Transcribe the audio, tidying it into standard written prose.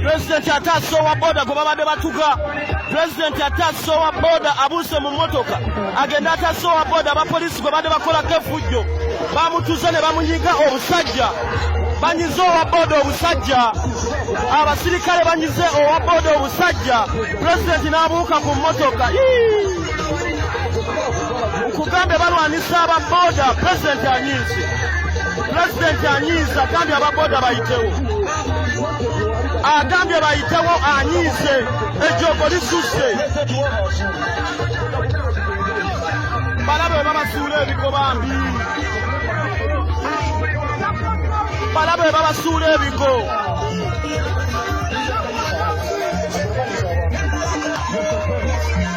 Pulezidenti ataasa owa boda gwe babadde batuga. Pulezidenti ataasa owa boda abuuse mu mmotoka agenda ataasa owa boda. Abapoliisi gwe badde bakolako effujjo bamutuze ne bamunyiga obusajja. Banyize owa boda obusajja, abasirikale banyize owa boda obusajja, pulezidenti n'abuuka ku mmotoka. Nkugambye balwanisa aba boda. Pulezidenti anyiize, pulezidenti anyiize, agambye aba boda bayitewo, agambye bayitewo, anyiize, ejjoogo lisusse. Balabe babasuula ebigo bambi, balabe babasuula ebigo.